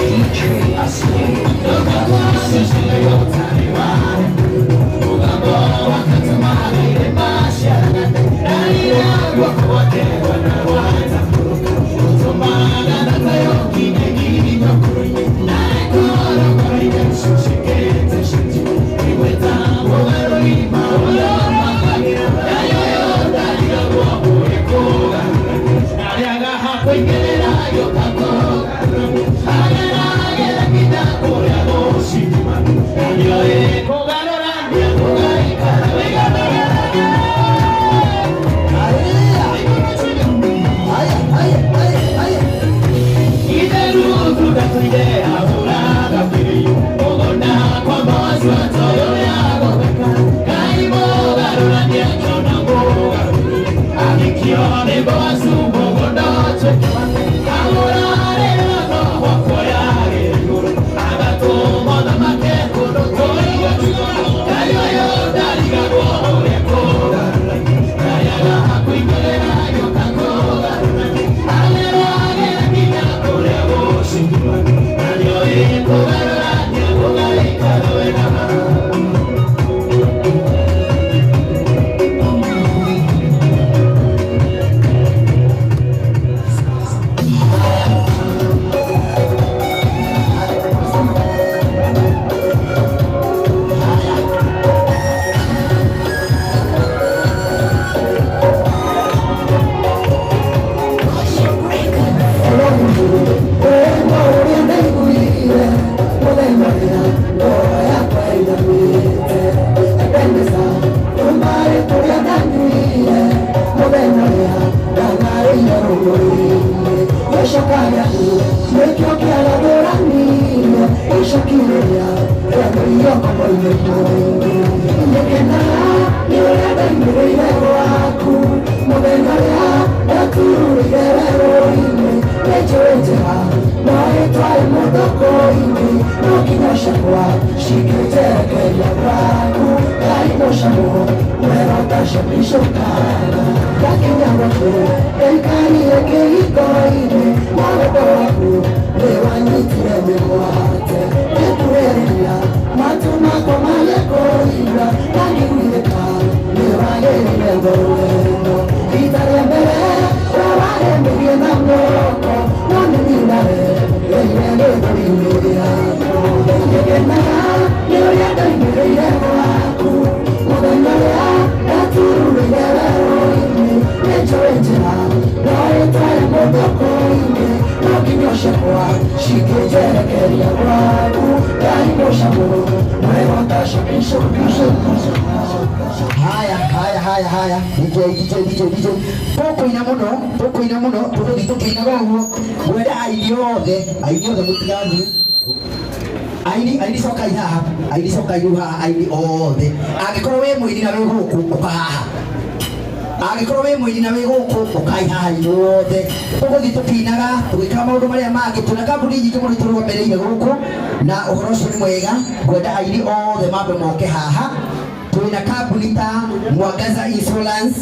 DJ Asli. Haya haya haya haya, DJ DJ DJ DJ, tũkũina mũno, tũkũina mũno, tũgũthiĩ tũkĩinaga ũguo. Ngwenda aini othe, aini othe mũtigathiĩ. Aini, aini, cokai haha. Aini, cokai rĩu haha, aini othe. Angĩkorwo wĩ mũini na wĩ gũkũ, ũka haha. Angĩkorwo wĩ mũini na wĩ gũkũ, ũkai haha inyuothe. Tũgũthiĩ tũkĩinaga tũgĩkaga maũndũ marĩa mangĩ. Tũna kambuni nyingĩ mũno itũrũgamĩrĩire gũkũ na ũhoro ũcio nĩ mwega. Ngwenda aini othe mambe moke haha. Twĩna kambuni ta Mwangaza Insurance,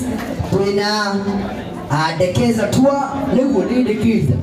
twĩna Dekeza Tour, nĩguo nĩ Dekeza.